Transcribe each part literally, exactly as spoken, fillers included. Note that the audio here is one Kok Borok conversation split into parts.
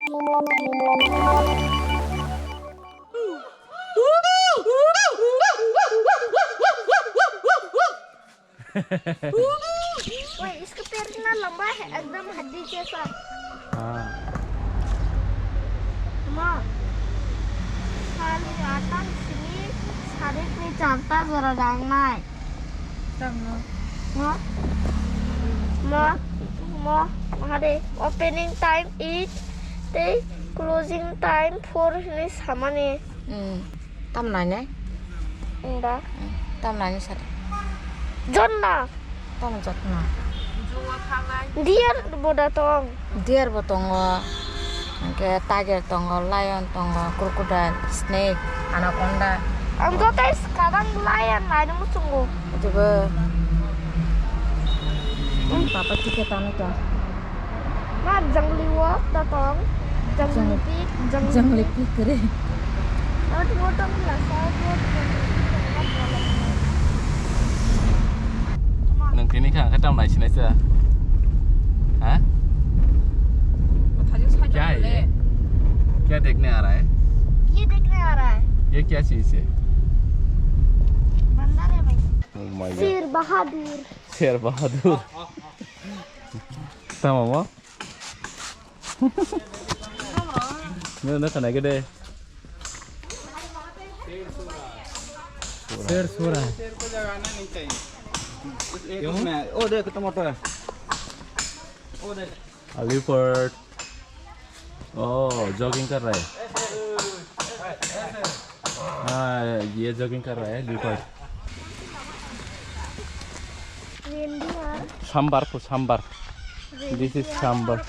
ओए, इसका पैर इतना लंबा है, एकदम हड्डी जैसा। हाँ। माँ, खाली आटा, चीनी, सारे पे चांटा जरा डालना है। Tama. Mo, mo, mo, hare, opening time eight, tei closing time four hinwi samani. Hmm. Tam nai ne? Inda. Hmm. Tam nai ne sari. Jonna. Tam jotna. Deer boda tong. Deer bo tongo, hwnkhe tiger tongo, lion tongo, crocodile, snake, anaconda. Ang joto is kadang lion laino muchungo. Ito ba? Papa ticket ano to. Ma jangli walk da tong. Jangli pik, jangli pik kere. Out water la sa. Nang tini kha kha tam nai sinai sa. Ha? क्या है ये? क्या देखने आ रहा है? ये देखने आ रहा है। ये क्या चीज़ है? बंदर है भाई। Oh my God. शेर बहादुर। शेर Bahadur. Tama mo? No, no, kana gede. शेर सो रहा है। शेर को जगाना नहीं चाहिए। एक उसमें, ओ देख, टमाटर। ओ देख। Leopard. Oh, jogging कर रहा है। हाँ, ये jogging कर रहा है, leopard। Reindeer. Sambar ko sambar. This is sambar.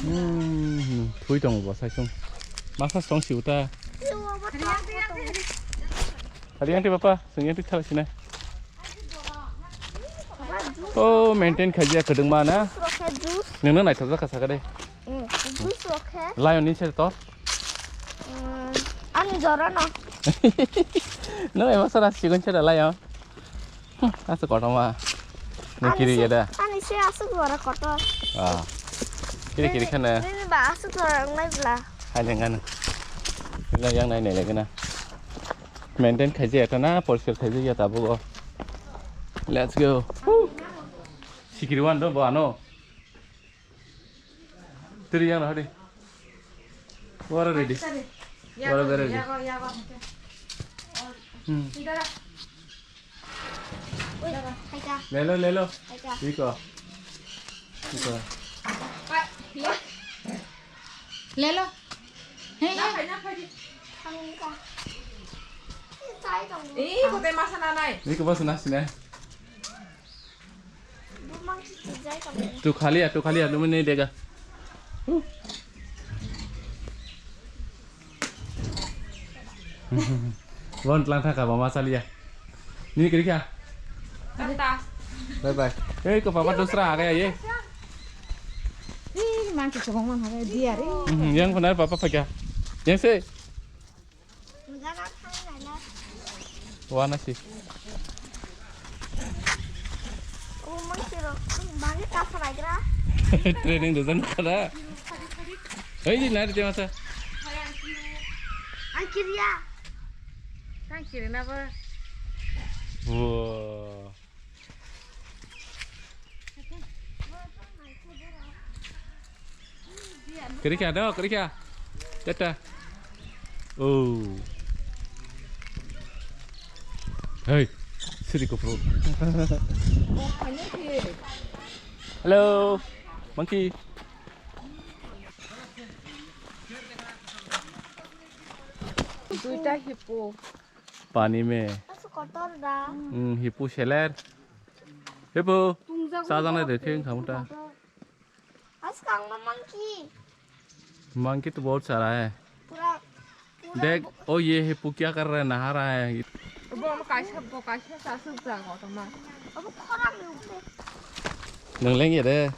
Hmm, thui tongo bo, saisung. Masa song si uta. Hari yang ti papa, sung yang ti thala sina. Oh, maintain khajiya kwdwngma na. Juice rok khe, juice. Nungno naithok jakha sakha de. Hmm, juice rok khe. Lion ni sir to. Hmm, ani jora no. No, ema sara sigon sara lion. Hmm, asa kotoma. Ni kiri ya da. Ani se asa jora koto. Ah. Kiri kiri khana. Nini ba asa jora ngai bla. Hai lengan. Bila yang nai nai legana. Maintain khaijaya ta na, poriskar khaijaya tabuk o. Let's go. Woo. Sikiri wan do bo ano. Tiri yang hari. Wara ready. Wara ready. Hmm. Uy, hai ka. Lelo, lelo. Hai ka. Iko. Iko. Lelo. Hey, hey. Thang ka. Chai tong. Ih, kote masa nanai. Iko masa nasi na. Bumang si chai tong. Tu khali ya, tu khali ya, tu mene dega. Bon tlang thaka mama salia. Nini kiri kya? Tata. Bye bye. Hey, ko papa dusra aa gaya ye. Ih, monkey chubang mang ha gaya dia re. Mhm, yang benar papa pakai. Yang se. Wana si. Training dojan kada. Hei, di nari dia masa. Ang kiri ya. Ang kiri na ba? Wow. Kerikha do, kerikha. Tata. Oh. Hey, siri ko pro. Hello, monkey. Duita hippo. Pani me. Asu kotor da. Hmm, hippo seller. Hippo. Tungjak sajana de theng khamuta. Asu kang ma monkey. Monkey to bahut sara hai. Pura, pura देख, ओ ये हिप्पो क्या कर रहा है, नहा रहा है। Bo kaisa, bo kaisa sa suk jago to ma. Abo khorang ni ukte. Nung leng ye de.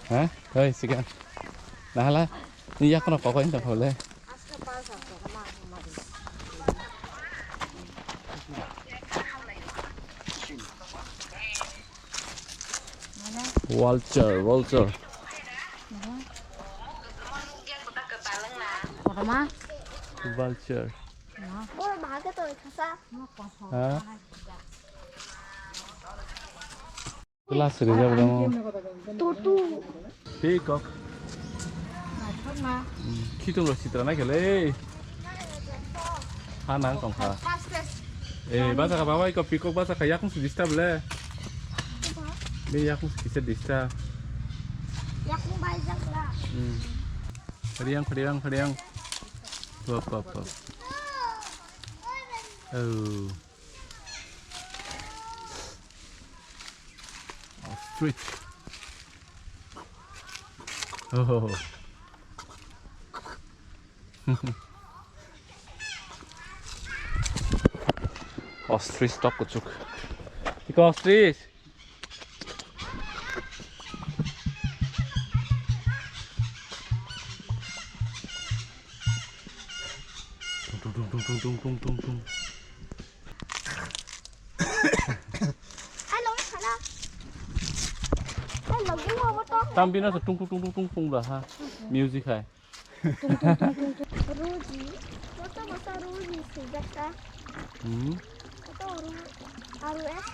Ha? Hoi, sigan. Nahala. Ni yakono kokoi ntong khole. Vulture, vulture. Kotorma? Vulture. Ha? Glass rijak dong. Tutu. Peacock. Hmm, khitung rok sitra nai khe le. Ha nang tong kha. Eh, basa kha baba, iko peacock basa kha, yakung si disturb le. Be yakung si kisa disturb. Yakung bai jak la. Hmm. Khadiang, khadiang, khadiang. Pop, pop, pop. Oh. Ostrich. Oh. Ostrich tok kuchuk. Iko ostrich. Tung, tung, tung. Tam bina se tung, tung, tung, tung, tung, tung da ha. Music hai. Ruji. Moto moto Ruji swijak ta. Hmm. Moto Ru, Aru S.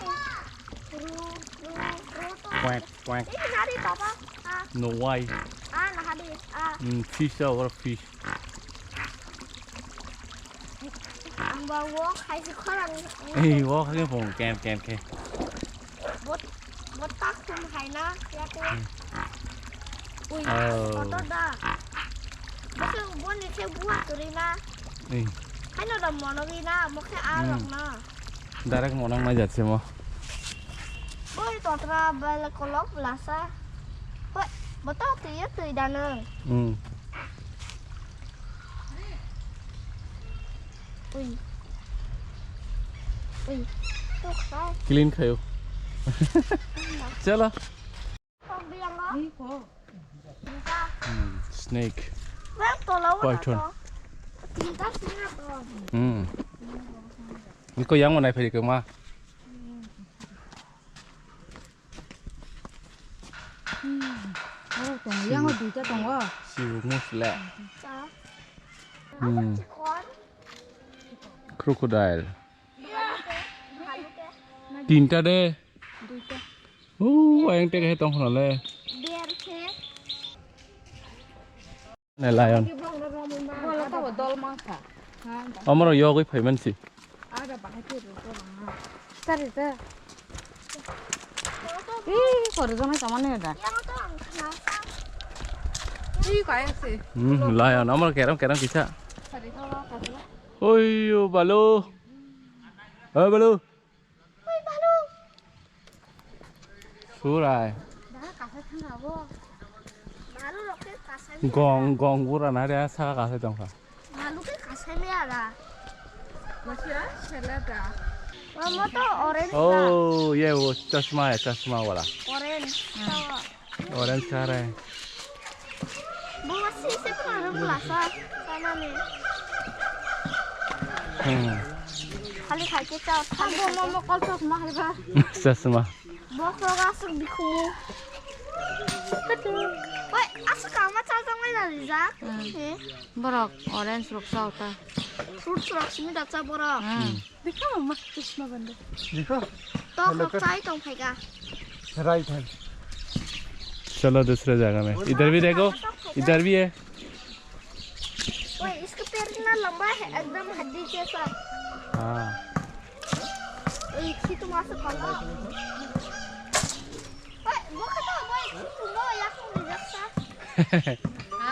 Ru, Ru, Ru to. Quack, quack. Ini nari baba. Ah. No way. Ah, nah, habis. Ah. Hmm, fish ah, what a fish. Ang ba wok hai si khorang. Eh, wok hai pung kem kem ke. Bot, bot tak tum hai na, ya te. Hmm. Ui, oh. Kotor da. Bose bo ni khe buat turi na. Eh. Hai no da mono wi na, mo khe arok hmm. Na. Direct monang nai jat se mo. Oi, totra bel kolok lasa. Hoi, boto twi twi danang. Hmm. Ui. Ui. Tok sai. Clean khayo. Chalo. Hmm, snake. Python. Hmm. Niko yang mana phai kema? Hmm. Oh, tongo. Yang duita tongo. Sibuk musle. Hmm. Crocodile. Tinta de. Duita. Uh, ayang tek he tong khna le. Ber khe. Ne lion. Bola tabo dol mangkha. Amaro yogwi phaiman si. Ada bahai ke ro ko bang. Sari ta. Ih, kore jona kamane da. Ih, kaya se. Hmm, lion. Amaro keram keram kisa. Sari ta wa ka. Oyo, balo. Eh, balo. Surai. Gong, gong, gura na ria saka kasai tongkha. Malu ke kasai me ara. Masih ya, selada. Mama to orange. Oh, ye wo chasma ya, chasma wala. Orange. Orange kare. Bo si se pura ru lasa. Sana ni. Hmm. Khali khai ke chao. Bo mo mo kol chasma hai ba. Chasma. Bo ko ga suk bikhumu. Oi, asuk ama chajang mai na rijak. Hmm. He. Borok orange rok chao ta. Fruits rok simi da cha borok. Hmm. Dikha mama, chasma bande. Dikha. To kok chai tong phai ga. Right hand. चलो दूसरे जगह में। इधर भी देखो, इधर भी है। ओए, इसका पैर इतना लंबा है, एकदम हड्डी जैसा। हाँ। ओए, इसकी तो मांस खाना। Oy, bo khe to, bo, bo, yakung rijak sa. Ha?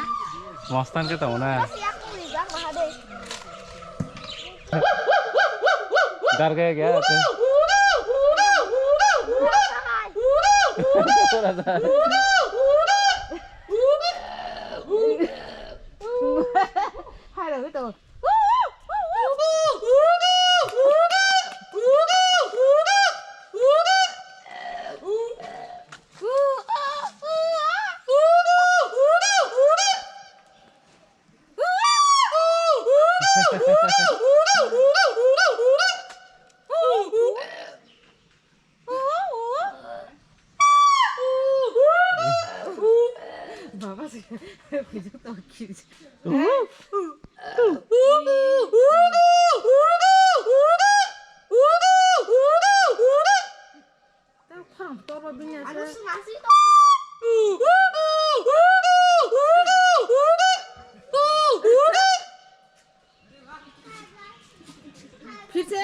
Mostan khe tong na. Bo se yakung rijak ma ha de. Dar gaya gaya ate. Pura sa hai. Pura sa hai. Hai, lagi to. Khorang torba bini ase. फिर से।